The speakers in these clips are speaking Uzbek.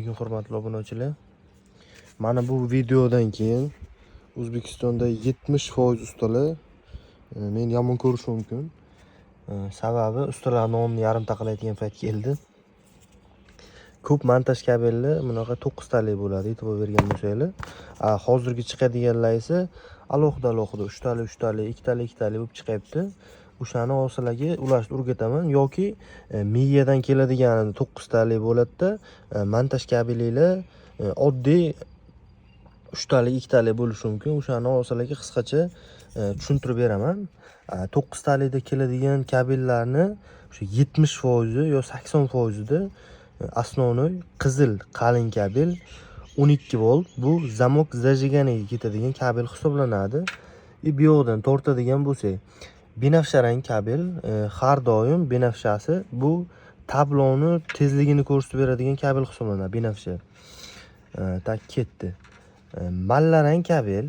Alaykum, hurmatli obunachilar. Mana bu videodan keyin O'zbekistonda 70% ustalar meni yomon ko'rishi mumkin. Sababi ustalar nonni yarimta qilayotgan payt keldi. Ko'p montaj kabelli bunaqa 9 talik bo'ladi, e'tibor bergan bo'lsanglar. Hozirgi chiqadiganlar esa alohida alohida 3 talik, 3 talik, 2 talik, 2 talik bo'lib chiqyapti. O'shani sizlarga ulashni o'rgataman yoki miyadan keladigan 9 talik bo'ladida, montaj kabelinglar oddiy 3 talik, 2 talik bo'lishi mumkin. O'shani sizlarga qisqacha tushuntirib beraman. 9 talikda keladigan kabellarni o'sha 70% yo 80%ida основной qizil qalin kabel 12 volt, bu замок зажигания ga ketadigan kabel hisoblanadi. И bu yoqdan tortadigan bo'lsak, binafsha rang kabel, har doim binafshasi bu tabloni tezligini ko'rsatib beradigan kabel hisoblanadi binafsha. Так ketdi. Mallarang kabel,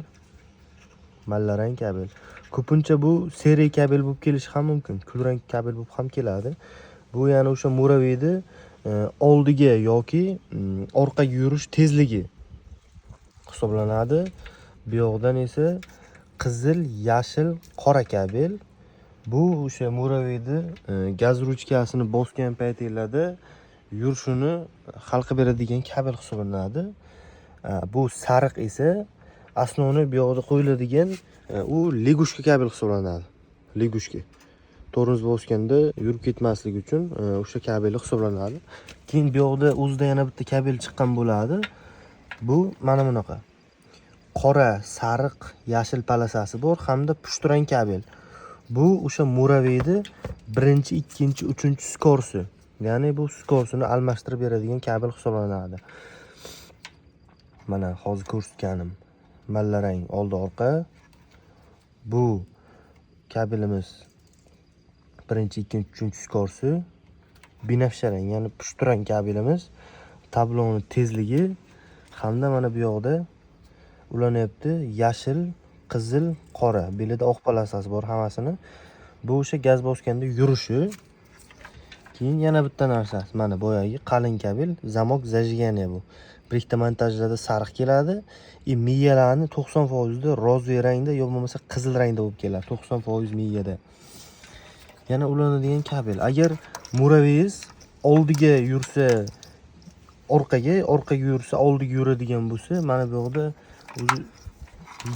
mallarang kabel. Ko'pincha bu серый kabel bo'lib kelishi ham mumkin. Kulrang kabel bo'lib ham keladi. Bu ya'ni o'sha муравей ni oldiga yoki orqaga yurish tezligi hisoblanadi. Bu yoqdan esa qizil, yashil, qora kabel. Bu o'sha муравей ni gaz ruchkasini bosgan paytinglarda yurishini hal qilib beradigan kabel hisoblanadi. Bu sariq esa основной bu yoqda qo'yiladigan u лягушка kabel hisoblanadi. Лягушка. Tormoz bosganda yurib ketmasligi uchun o'sha kabel hisoblanadi. Keyin bu yoqda o'zida yana bitta kabel chiqqan bo'ladi. Bu mana bunaqa. Qora, sariq, yashil полоса si bor hamda pushtirang kabel. Bu o'sha муравей ni birinchi, ikkinchi, uchinchi скорость i. Ya'ni bu скорость ini almashtirib beradigan kabel hisoblanadi. Mana hozir ko'rsatganim mallarang oldi orqa. Bu kabelimiz birinchi, ikkinchi, uchinchi скорость i. Binafsha rang, ya'ni pushtirang kabelimiz tabloni tezligi hamda mana bu yoqda ulanyapti yashil, qizil, qora. Belida oq полоса si bor hammasini. Bu o'sha gaz bosganda yurishi. Keyin yana bitta narsasi, mana boyagi qalin kabel, замок зажигания bu. Bir ikkita montajlarda sariq keladi. И miyalarni 90% da розовый rangda yo bo'lmasa qizil rangda bo'lib keladi. 90% miyada. Yana ulanadigan kabel. Agar муравей ingiz oldiga yursa orqaga, orqaga yursa oldiga yuradigan bo'lsa, mana bu yoqda o'zi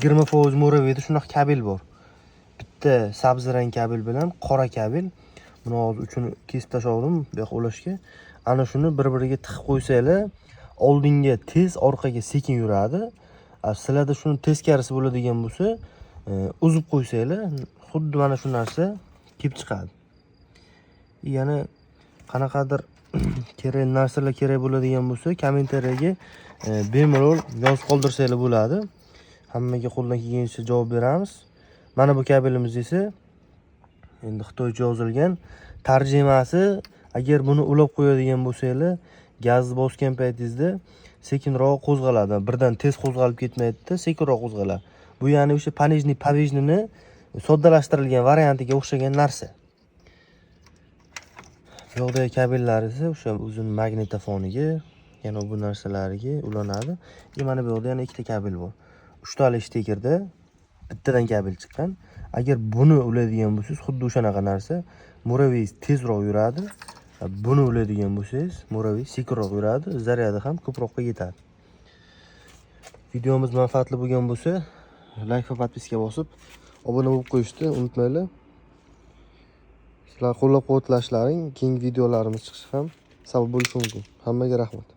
20% муравей da shunaqa kabel bor. Bitta sabzi rang kabel bilan qora kabel. Buni hozir uchini kesib tashladim bu yoqqa ulashga. Ana shuni bir-biriga tiqib qo'ysanglar, oldinga tez, orqaga sekin yuradi. Sizlarda shuni teskarisi bo'ladigan bo'lsa, uzib qo'ysanglar, xuddi mana shu narsa kelib chiqadi. Yana qanaqadir kerak narsalar kerak bo'ladigan bo'lsa, kommentariyaga bemalol yozib qoldirsanglar bo'ladi. Hammaga qo'ldan kelgancha javob beramiz. Mana bu kabelimiz esa endi xitoycha yozilgan. Tarjimasi, agar buni ulab qo'yadigan bo'lsanglar, gazni bosgan paytingizda sekinroq qo'zg'aladi. Birdan tez qo'zg'alib ketmaydi, sekinroq qo'zg'aladi. Bu ya'ni o'sha пониженный повышенный ni soddalashtirilgan variantiga o'xshagan narsa. Bu yoqdagi kabellar esa o'sha o'zini magnitofoniga, yana bu narsalariga ulanadi. И mana bu yoqda yana ikkita kabel bor. Uchtali shtekerda bittadan kabel chiqqan. Agar buni ulaydigan bo'lsangiz, xuddi o'shanaqa narsa. Муравей tezroq yuradi. Buni ulaydigan bo'lsangiz, муравей sekinroq yuradi, zaryadi ham ko'proqqa yetadi. Videomiz manfaatli bo'lgan bo'lsa, layk va подписка bosib, obuna bo'lib qo'yishni unutmanglar. Sizlar qo'llab-quvvatlashlaring keyingi videolarimiz chiqishi ham sabab bo'lishi mumkin. Hammaga rahmat.